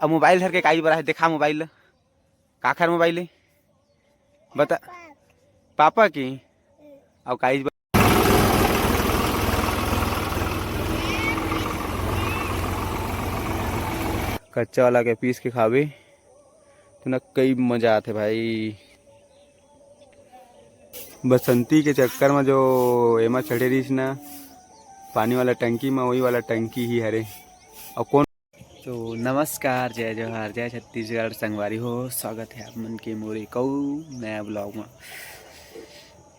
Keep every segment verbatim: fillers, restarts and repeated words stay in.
अब मोबाइल धर के काइज बर आहे, देखा मोबाइल ल। काखर मोबाइल हे? बता। पापा के? अब काइज बर कच्चा वाला के पीस के खाबे तो ना कई मजा आथे भाई। बसंती के चक्कर में जो एमा चढ़े रहिस ना, पानी वाला टंकी में, वही वाला टंकी ही हरे। और कौन तो नमस्कार, जय जोहार, जय छत्तीसगढ़। संगवारी हो, स्वागत है आप मन के मोर एक अउ नया ब्लॉग में।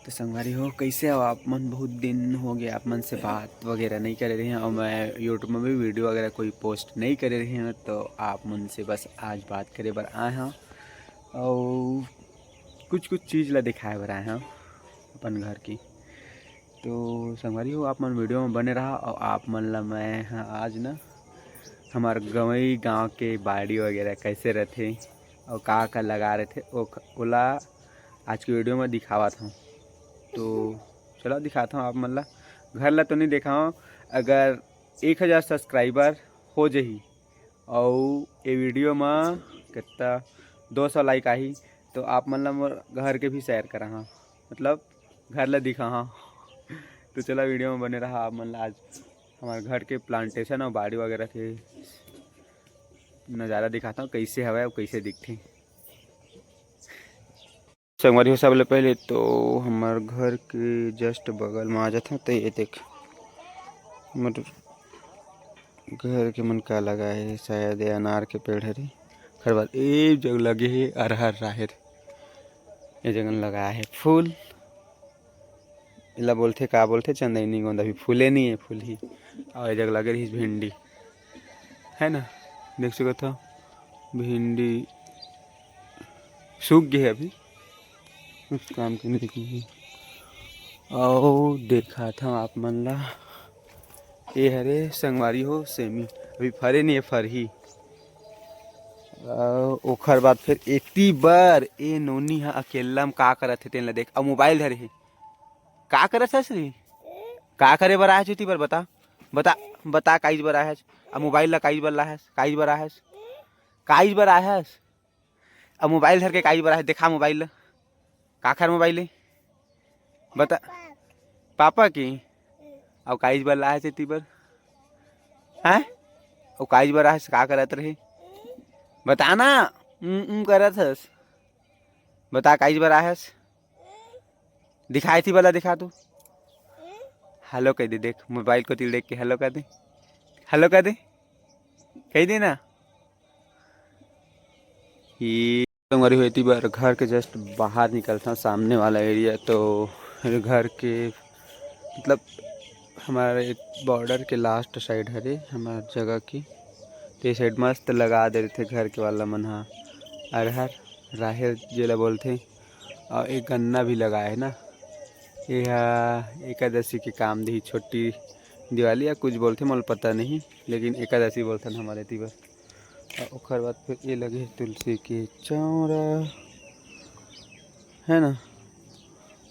तो संगवारी हो, कैसे हो आप मन? बहुत दिन हो गया आप मन से बात वगैरह नहीं करे रहे हैं और मैं YouTube में भी वीडियो वगैरह कोई पोस्ट नहीं करे रहे हैं, तो आप मन से बस आज बात करे बर आए हैं और कुछ कुछ चीज़ ला दिखाए बर आए हैं अपन घर की। तो संगवारी हो, आप मन वीडियो में बने रहा और आप मन ला मैं ह आज ना हमार गंवई गांव के बाड़ी वगैरह कैसे रथे और का का लगा रथे, ओ-, ओला आज की वीडियो में दिखावत हूँ। तो चलो दिखाता हूँ आप मन ला। घर ला तो नहीं दिखाऊँ, अगर एक हज़ार सब्सक्राइबर हो जही और ये वीडियो में कितना दो सौ लाइक आही, तो आप मन ला मोर घर के भी शेयर करा हाँ, मतलब घर ला दिखा हाँ। तो चला वीडियो में बने रहा, आप मन ला आज हमारे घर के प्लांटेशन और बाड़ी वगैरह के नज़ारा दिखाता हूँ, कैसे हवय और कैसे दिखथे। संगवारी हो, सबले पहले तो हमार घर के just बगल में आ जाता, तो ये देख हमर घर के मन का लगा है, शायद ये अनार के पेड़ हरे। खर बाद ए जग लगे हे अरहर राहेर, ये जगन लगा है फूल। एला बोलथे, का बोलथे, चंदैनी गोंदा। अभी फूले नहीं है, फूल ही। और ये जग लगे रही भिंडी, है ना, देख सकत हो भिंडी सूख गए अभी, कुछ काम के नहीं की। और देखा था आप मन ला, ये हरे संगवारी हो सेमी, अभी फरे नहीं है, फरही। अउ ओखर बाद फिर एती बर ए नोनी ह अकेल्ला म का करत हे तेन ल देख, अउ मोबाइल धरे हे। का करत हस रे? का करे बर आए हस एती बर? बता, बता, बता, काइज बर आए हस? अब मोबाइल ला काइज बर लाए हस? काइज बर आए हस? काइज बर आए हस? अब मोबाइल धर के काइज बर आए हस? देखा मोबाइल ला। काखर मोबाइल हे? बता। पापा के? अउ काइज बर लाए हस एती बर? हैं? अउ काइज बर आए हस? का करत रहे? बता ना। उम, उम करत हस। बता, काइज बर आए हस? दिखा, एती वाला दिखा तू। हेलो कह दे, देख, मोबाइल को तिल देख के हेलो कह दे। हेलो कह दे। कह दे ना। ये संगवारी हो, एती बर घर के just बाहर निकलता, सामने वाला एरिया, तो घर के मतलब हमारे बॉर्डर के लास्ट साइड हरे हमार जगह की, तो ये साइड मस्त लगा दे रहिथे घर के वाला मन ह अरहर, राहेर जेला बोलथे, और एक गन्ना भी लगा है ना। ये ह एकादशी के काम देही, छोटी दिवाली या कुछ बोलथे, मोला पता नहीं, लेकिन एकादशी बोलथन हमारे एती बर। और ओकर बाद फिर ये लगे हे तुलसी के चौरा, है ना।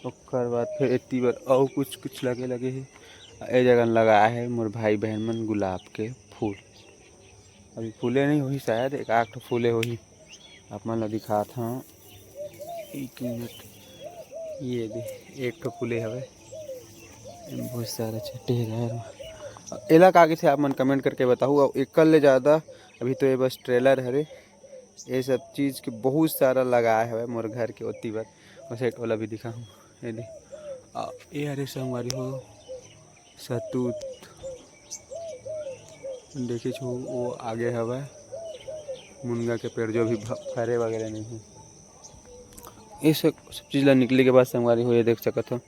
ओकर बाद फिर एती बर अउ कुछ कुछ लगे लगे हे। ए जगह लगा है मोर भाई बहन मन गुलाब के फूल। अभी फूले नहीं होही शायद, एक आध ठो फूले होही। आप मन ला दिखात हव, एक मिनट, ये दे, एक ठो फूले हवे, बहुत सारा छट्टे हे यार। एला का कहिथे आप मन कमेंट करके बताहू। और एकर ले ज़्यादा, अभी तो ये बस ट्रेलर हरे, ये सब चीज़ के बहुत सारा लगाए हवे मोर घर के ओती बर। वैसे ओला भी दिखाहूँ, ये दे, आ, ये हरे संगवारी हो, सतूत। देखे छो वो आगे हवय मुनगा के पेड़, जो भी भ-, फरे वगैरह नहीं है। ये सब, सब चीज़ ला निकले के बाद संगवारी हो, ये देख सकत हो,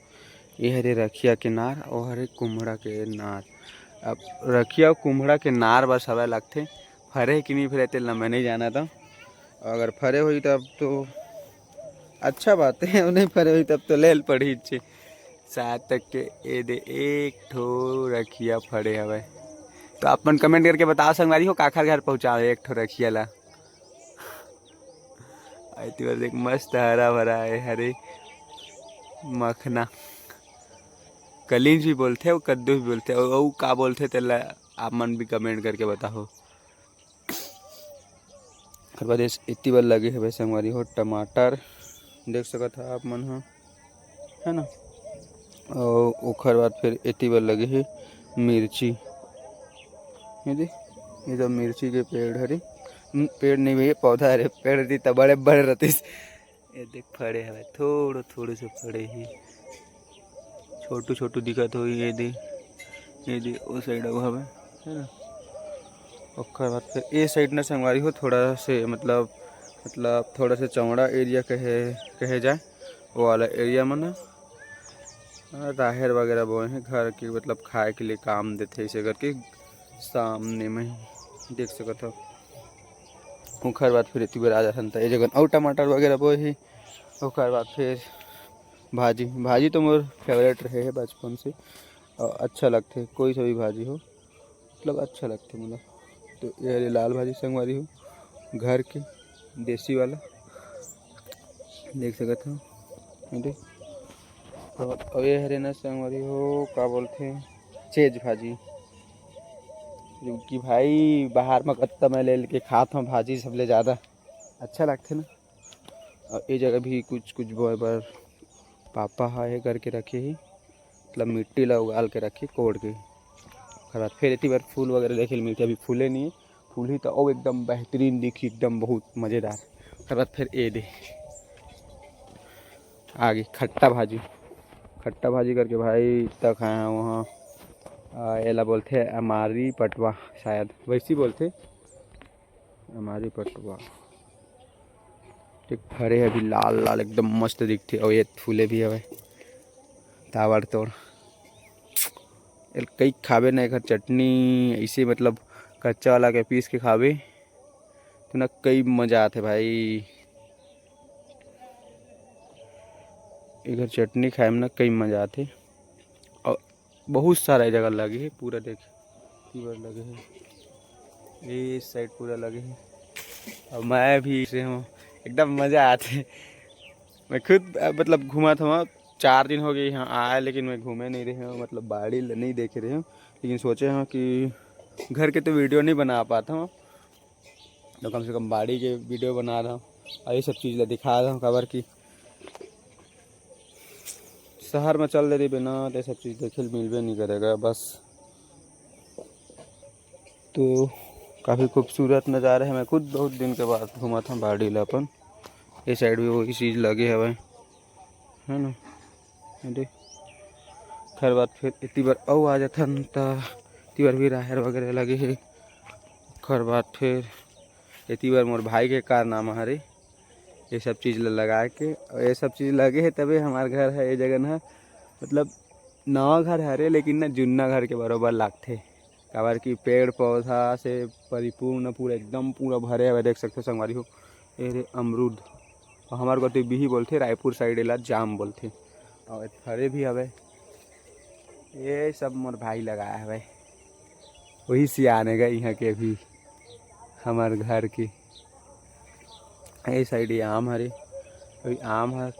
ये हरे रखिया के नार और हरे कुम्हड़ा के नार। अब रखिया और कुम्हड़ा के नार बस हवय लगथे, फरे कि नहीं फरे तेला मैं नहीं जानत हूँ। अगर फरे होही तब तो अच्छा बात है, नहीं फरे होही तब तो लेल पड़ही छे। सात तक के ए दे एक ठो रखिया फरे हवय। तो आप मन कमेंट करके बताओ संगवारी हो, काखर घर पहुँचाओ एक ठो रखिया ला। आई ती बर देख मस्त हरा भरा है, हरे मखना, कलींच भी बोलथे, अउ कद्दू भी बोलथे, अउ, अउ का बोलथे तेला आप मन भी कमेंट करके बताओ। ओकर बाद एस-, एती बर लगे हवे संगवारी हो टमाटर, देख सकत ह आप मन ह, है ना। अउ ओकर बाद फिर एती बर लगे हे मिर्ची, ये दे, ये तो मिर्ची के पेड़ हरे, न, पेड़ नहीं भैया, पौधा हरे, पेड़ रही त बड़े बड़े रहतिस। ये देख फड़े हवे, थोड़ो थोड़ो से फड़े ही, छोटू छोटू दिखत होही। ये दे, ये दे, ओ साइड अउ हवे, है ना। ओकर बाद फिर ए साइड ना संगवारी हो, थोड़ा से मतलब, मतलब थोड़ा से चौड़ा एरिया कहे, कहे जाए, वो वाला एरिया में ना, हाँ, राहेर वगैरह बोए हैं, घर के मतलब खाए के लिए काम देथे, इसे करके सामने में ही देख सकत हो। ओकर बाद फिर एती बर आ जाथन त ए जगह अउ टमाटर वगैरह बोए ही। ओकर बाद फिर भाजी, भाजी तो मोर फेवरेट रहे है बचपन से, अउ अच्छा लगथे कोई सा भी भाजी हो, मतलब अच्छा लगथे मोला। तो ये हरे लाल भाजी संगवारी हो, घर के देसी वाला, देख सकत हो। ये देख। तो अब ये हरे ना संगवारी हो, का बोलथे, चेज भाजी, जो कि भाई बाहर में कत्ता मैं ले लेके खात हूँ भाजी, सबले ज़्यादा अच्छा लगथे ना। और ये जगह भी कुछ कुछ बोए बर पापा हा ये करके रखे ही, मतलब मिट्टी ला उगाल के रखे, कोड़ के। ओकर बाद फिर एती बार फूल वगैरह देखे ल मिलथे, अभी फूले नहीं है, फूल ही तो ओ एकदम बेहतरीन दिखी, एकदम बहुत मज़ेदार। ओकर बाद फिर ए दे आगे खट्टा भाजी, खट्टा भाजी करके भाई तक है वहाँ, आ, एला बोलथे अमारी पटवा, शायद वैसी बोलथे, अमारी पटवा। ठीक फरे हे अभी लाल लाल एकदम मस्त दिखथे, और ये फूले भी हवे ताबड़तोड़। एल कई खाबे ना, एकर चटनी ऐसे मतलब कच्चा वाला के पीस के खाबे तो ना कई मज़ा आथे भाई। एकर चटनी खाए में ना कई मज़ा आथे। और बहुत सारा ए जगह लगे हे, पूरा देख, पूरा लगे हे, ये साइड पूरा लगे हे। और मैं भी से हूँ, एकदम मज़ा आथे। मैं खुद अ, मतलब घूमत हूँ, चार दिन हो गए यहाँ आए, लेकिन मैं घूमे नहीं रहे हूँ, मतलब बाड़ी ल नहीं देखे रहे हूँ, लेकिन सोचे हूँ कि घर के तो वीडियो नहीं बना पाता हूँ, तो कम से कम बाड़ी के वीडियो बना रहा हूँ और ये सब चीज़ ला दिखा रहा हूँ, काबर कि शहर में चल दे रही ना, तो ये सब चीज़ देखे ल मिलबे नहीं करेगा। बस तो काफ़ी खूबसूरत नज़ारा है। मैं खुद बहुत दिन के बाद घूमत हूँ बाड़ी ला अपन। ये साइड भी वही चीज़ लगे हवे, है ना। ये देख, खर बात फिर एती बार अउ आ जाथन त एती बार भी राहेर वगैरह लगे हे। खर बात फिर एती बार मोर भाई के कारनामा हरे, ये सब चीज़ ल लगा के, और ये सब चीज़ लगे हे तबे हमार घर है, ये जगह है, मतलब नवा घर हरे, लेकिन ना जुन्ना घर के बरोबर लागथे, काबर कि पेड़ पौधा से परिपूर्ण पूरा एकदम पूरा भरे हवे। देख सकते हो संगवारी हो, ये रे अमरूद, और हमार कोती बिही बोलथे, रायपुर साइड एला जाम बोलथे, और फरे भी हवे। ये सब मोर भाई लगाए हवे, वही सियान हे गा यहाँ के भी, हमार घर के। ये साइड ये आम हरे, अभी आम हर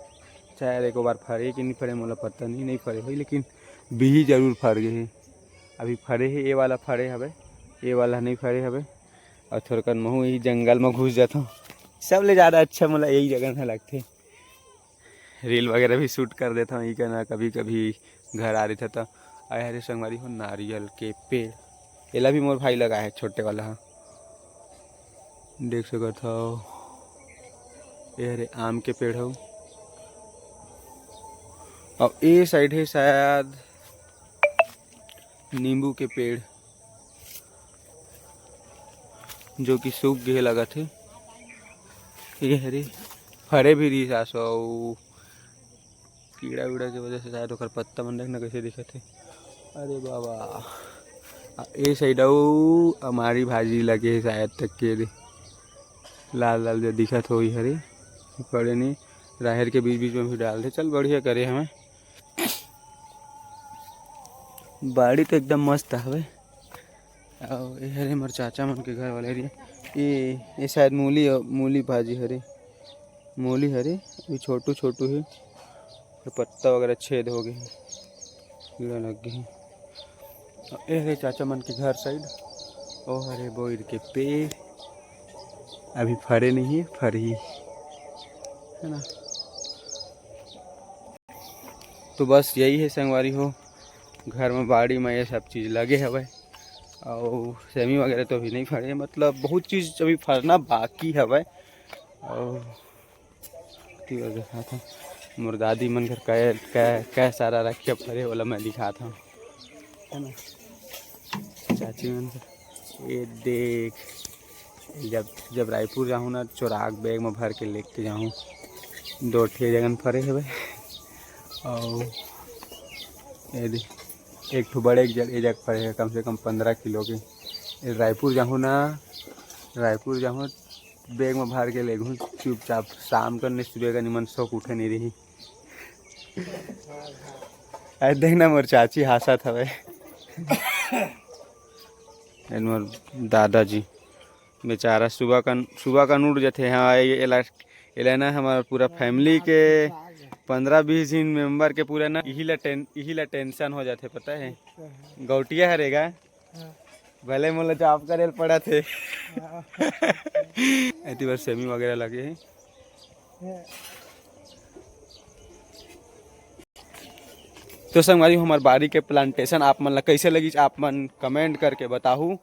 शायद एको बार फरे कि नहीं फरे, मोला पता नहीं, नहीं फरे होही, लेकिन बिही जरूर फर गए हे। अभी फरे हे, ये वाला फरे हवे, ये वाला नहीं फरे हवे। और थोड़कन महू यही जंगल में घुस जाता हूँ। सबले ज़्यादा अच्छा मोला यही जगह है लगथे। रील वगैरह भी शूट कर देता हूँ, इही कना कभी कभी घर आ रही था तो। आए हरे संगवारी हो नारियल के पेड़, एला भी मोर भाई लगाए है, छोटे वाला हा, देख सकत हो। ये हरे आम के पेड़ हो, और ये साइड है शायद नींबू के पेड़, जो कि सूख गए लगत हे। ये हरे फरे भी रही सासो, अउ कीड़ा वीड़ा के वजह से शायद ओकर पत्ता मन देखना कैसे दिखत हे। अरे बाबा, आ, ए साइड अउ अमारी भाजी लगे हे शायद तक के दे, लाल लाल जो दिखत होही हरे, पड़े नहीं, राहेर के बीच बीच में भी डाल दे। चल बढ़िया करे हमें, बाड़ी तो एकदम मस्त हवे। अउ ए हरे हमर चाचा मन के घर वाला एरिया। ये, ये शायद मूली, मूली भाजी हरे, मूली हरे, अभी छोटू छोटू हे, ये पत्ता वगैरह छेद हो गए हे, कीड़ा लग गए हे। अउ ए हरे चाचा मन के घर साइड, ओ हरे बोइर के पेड़, अभी फरे नहीं है, फरही, है ना। तो बस यही है संगवारी हो, घर में बाड़ी में ये सब चीज़ लगे हवय। और सेमी वगैरह तो अभी नहीं फरे, मतलब बहुत चीज़ अभी फरना बाकी हवय। और ती बर दिखात हव। मोर दादी मन घर कै, कै, कै सारा रखिया फरे, ओला मैं दिखात हव, है ना। चाची मन घर, ये देख, जब, जब रायपुर जाहूँ ना, चोराक बैग में भर के लेके जाहूँ। दो ठे जगन फरे हवे, और ये दे, एक ठो बड़े, एक जग, एक जग फरे है, कम से कम पंद्रह किलो के। ये रायपुर जाहूँ ना, रायपुर जाहूँ, बैग में भर के लेगहूँ चुपचाप। शाम कन सुबह कन इमन सोक उठे नहीं रही। अरे देख ना, मोर चाची हासत हवे। ए मोर दादाजी बेचारा सुबह कन, सुबह कन उठ जथे। हाँ, ये, एला, एला ना, हमार पूरा फैमिली के पंद्रह बीस झिन मेंबर के पूरा ना इही ला टें-, इही ला टेंशन हो जाथे, पता है। गौटिया हरेगा, हाँ। भले मोला जॉब करे ल पड़त हे। हाँ। एती बर सेमी वगैरह लगे हे। हाँ। तो संगवारी हो, हमर बाड़ी के प्लांटेशन आप मन ला कैसे लगिस, आप मन कमेंट करके बताहू।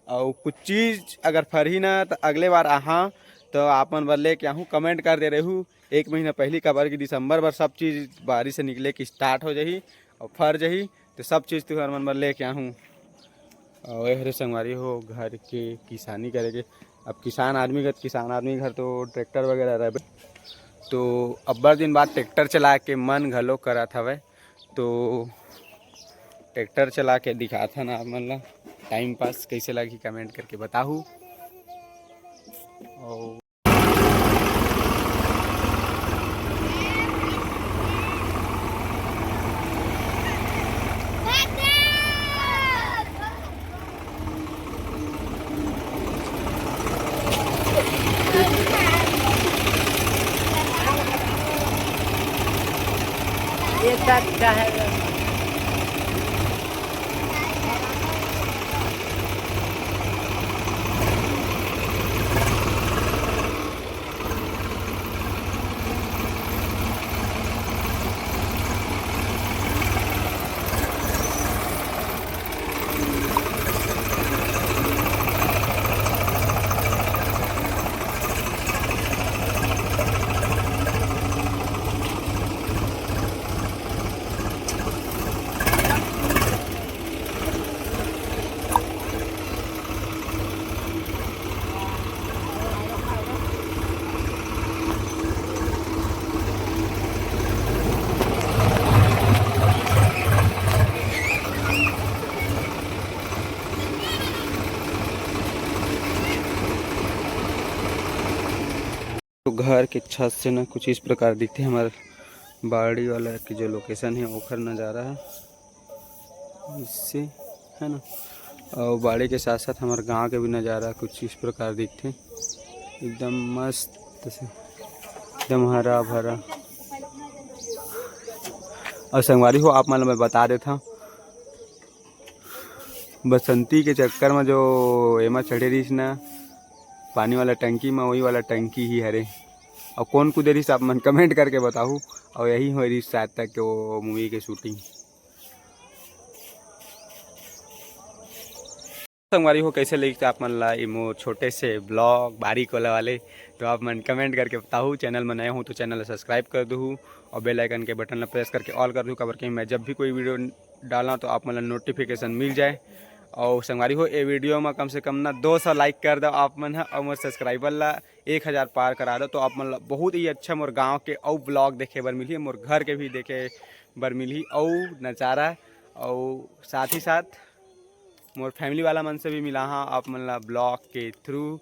और कुछ चीज़ अगर फरही ना, तो अगले बार आहा, तो आप मन बर लेके आहू, कमेंट कर दे रहू एक महीना पहली, काबर कि दिसंबर बर सब चीज़ बारिश से निकले के स्टार्ट हो जाही और फर जाही। तो सब चीज़ तुहर मन बर लेके आहूँ। और ये हरे संगवारी हो, घर के किसानी करे के। अब किसान आदमी घर, किसान आदमी घर तो ट्रैक्टर वगैरह रहबे। तो अब्बड़ दिन बाद ट्रैक्टर चला के मन घलो करत हवय। तो ट्रैक्टर चला के दिखाथन आप मन ला। टाइम पास कैसे लगही, कमेंट करके बताहू। और ये तक का है। तो घर के छत से ना कुछ इस प्रकार दिखथे हमर बाड़ी वाला के जो लोकेशन है, ओखर नज़ारा है इससे, है ना। और बाड़ी के साथ साथ हमर गांव के भी नज़ारा कुछ इस प्रकार दिखथे, एकदम मस्त से, एकदम हरा भरा। और संगवारी हो, आप मन ल मैं बता देथव, बसंती के चक्कर में जो एमा चढ़े रहिस ना, पानी वाला टंकी में, वही वाला टंकी ही हरे। और कौन कूदे रहिस, आप मन कमेंट करके बताहू। और यही होए रहिस शायद तक के वो मूवी के शूटिंग। संगवारी हो, कैसे लगिस आप मन ला ये मोर छोटे से ब्लॉग बाड़ी कोला वाले? तो आप मन कमेंट करके बताहू। चैनल में नए हो तो चैनल ला सब्सक्राइब कर दूहू और बेल आइकन के बटन ला प्रेस करके ऑल कर दूहू, काबर कि मैं जब भी कोई वीडियो डालना तो आप मन ला नोटिफिकेशन मिल जाए। और संगवारी हो, ये वीडियो में कम से कम ना दो सौ लाइक कर दो आप मन ह, और मोर सब्सक्राइबर ला एक हज़ार पार करा दो, तो आप मन ला बहुत ही अच्छा मोर गांव के अउ ब्लॉग देखे बर मिलही, मोर घर के भी देखे बर मिलही, अउ नज़ारा, और साथ ही साथ मोर फैमिली वाला मन से भी मिलाहा आप मन ला ब्लॉग के थ्रू।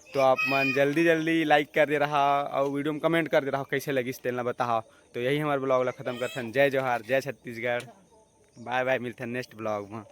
तो आप मन जल्दी जल्दी लाइक कर दे रहा और वीडियो में कमेंट कर दे रहा, कैसे लगिस तेन ला बताहा। तो यही हमारे ब्लॉग ला खत्म करथन। जय जोहार, जय छत्तीसगढ़, बाय बाय, मिलथन नेक्स्ट ब्लॉग में।